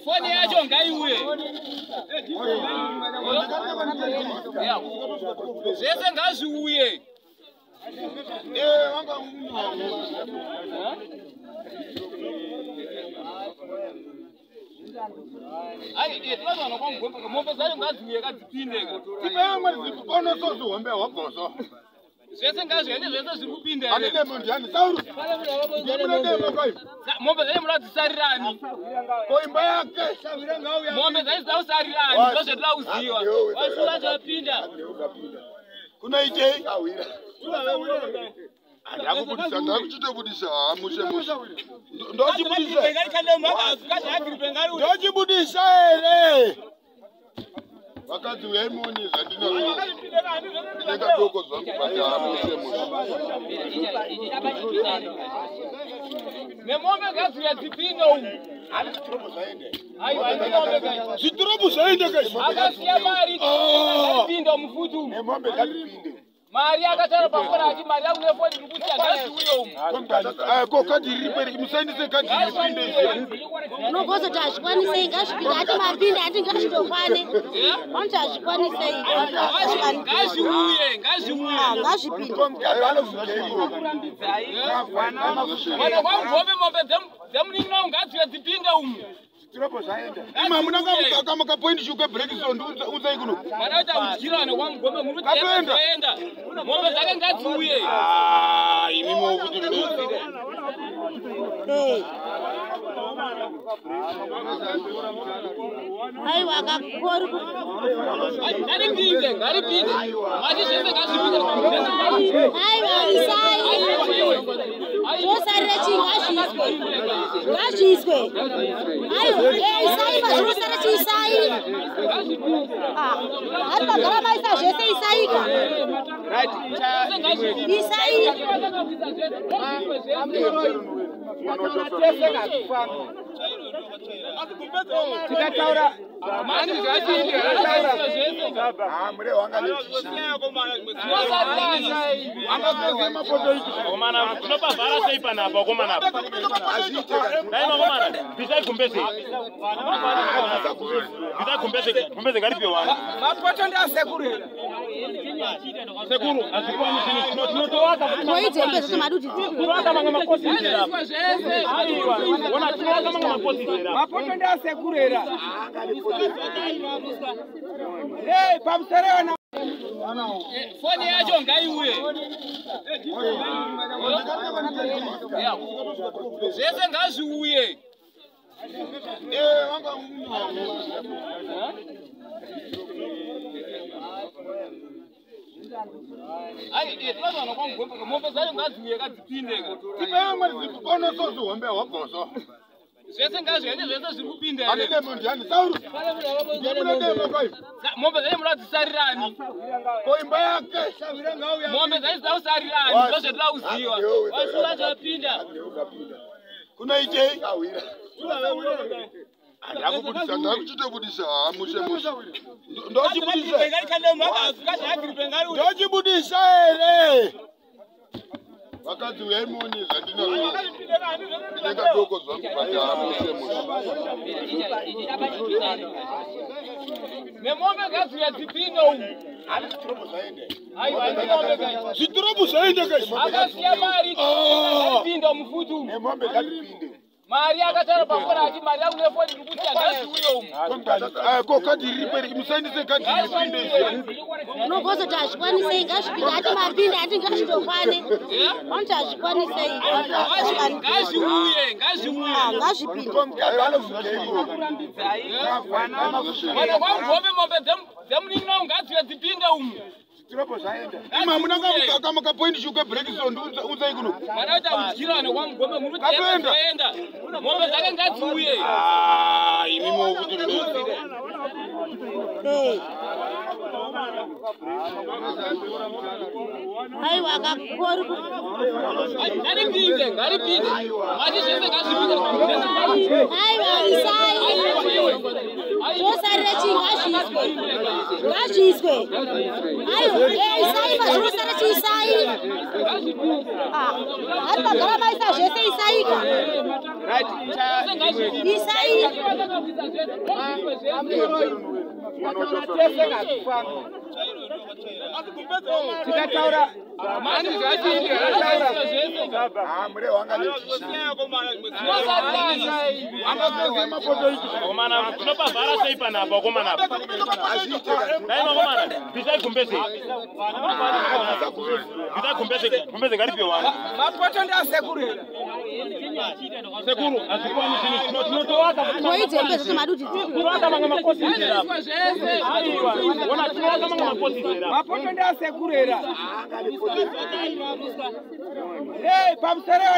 Foni yacho ngaiuye. Zvese ngazviuye. Mombe dzacho ngadziuye kadzipinde. Zvese ngazviende, zvese zviri kupinda. Mombe dzacho munoda dzisarirani. Mombe dzacho dzida kusarirani, ndozvetinoda kuziva. Vasura zvapinda. Kunoitei? Ndakubudisa, ndakuchitobudisa mushe mushe. Ndochibudisa. Ndochibudisa here? Vakadzi uyai muone zvandinazvo. Ndinenge doko zvangu bata mushe mushe. Nemombe ngadziuya dzipinde umu. Zvitirobho zvaenda kaizvi. Akasiya mari ngadzipinde umu futi umu. Nemombe ngadzipinde. Mari akataura pafoni ati mari yangu nefoni iri kuti ngazviuye umu. Ko kadhi riripo here? Musaendese kadhi ripinde izvi. Unogozoti hazvikwanisei, ngazvipinde. Ati mapinde, ati ngazvitokwane. Vanoti hazvikwanisei. Ngazviuye, ngazviuye. Ngazvipinde. Mwana kwamugombe mombe dzemunin'ina wangu ngadziuye dzipinde umu. Ima hamuna kapoindi shuka break so unzai kuno. Mwana kuti audyirane kwamugombe muri kuti enda. Mombe dzake ngadziuye. Ah, imi mokuti Aiwa akakori. Ngaripinde, ngaripinde. Mati zvese ngazvipinde. Aiwa isai. Zvinosarira chii ngazviiswe. Ngazviiswe. Aiwa isai pa zvinosarira chii isai. Ari pagara maisa zvese isaika. Isai. Tikataura tinopavhara sei panapa komana? Dai makomana, bvisai gumbeze. Bvisai gumbeze, gumbeze ngaripe wani. Mapoto ndasekuru. Sekuru, hazvikwani zvinhu tinotowaka. Ngoidzembe zvose maduti. Tinowaka mamwe maposisi. Aiwa, ona tinowaka mamwe maposisi. Mapoto ndasekuru era. Hey, pamusoro wana. Foni yacho ngaiuye. Zvese ngazviuye. Mombe dzacho ngadziuye kadzipinde. Zvese ngazviende, zvese zviri kupinda. Mombe dzacho munoda dzisarirani. Mombe dzacho dzida kusarirani, ndozvetinoda kuziva. Vasura zvapinda. Kunoitei? Ndakubudisa, ndakuchitobudisa mushe mushe. Ndochibudisa. Ndochibudisa here? Vakadzi uyai muone zvandinazvo. Ndinenge doko zvangu bata mushe mushe. Nemombe ngadziuye dzipinde umu. Zvitirobho zvaenda kaizvi. Akasiya mari ngadzipinde umu futi umu. Nemombe ngadzipinde. Mari akataura pafoni ati mari yangu nefoni iri kuti ngazviuye umu. Ko kadhi riripo here? Musaendese kadhi ripinde izvi. Unogozoti hazvikwanisei, ngazvipinde. Ati mapinde, ati ngazvitokwane. Vanoti hazvikwanisei. Ngazviuye, ngazviuye. Ngazvipinde. Mwana kwamugombe mombe dzemunin'ina wangu ngadziuye dzipinde umu. Ima hamuna kapoindi shuka break so unzai kuno. Mwana kuti audyirane kwamugombe muri kuti enda. Mombe dzake ngadziuye. Ah, imi mokuti Aiwa akakori. Ngaripinde, ngaripinde. Mati zvese ngazvipinde. Aiwa isai. Zvinosarira chii ngazviiswe. Ngazviiswe. Ngazviiswe. Ayo, isai pazvinosara chiisai. Ari magara maisa zvese isaika. Isai. Tikataura tinopavhara sei panapa wakomana apa? Dai makomana, bvisai gumbeze. Bvisai gumbeze, gumbeze ngaripiwe wani. Mapoto ndasekurera. Sekuru, hazvikwani zvinhu tinotowaka. Moidzembe zvose maduti. Tinowaka mamwe makosizera apa. Aiwa, ona tinowaka mamwe makosizera apa. Mapoto ndasekurera. Hey, pamusoro.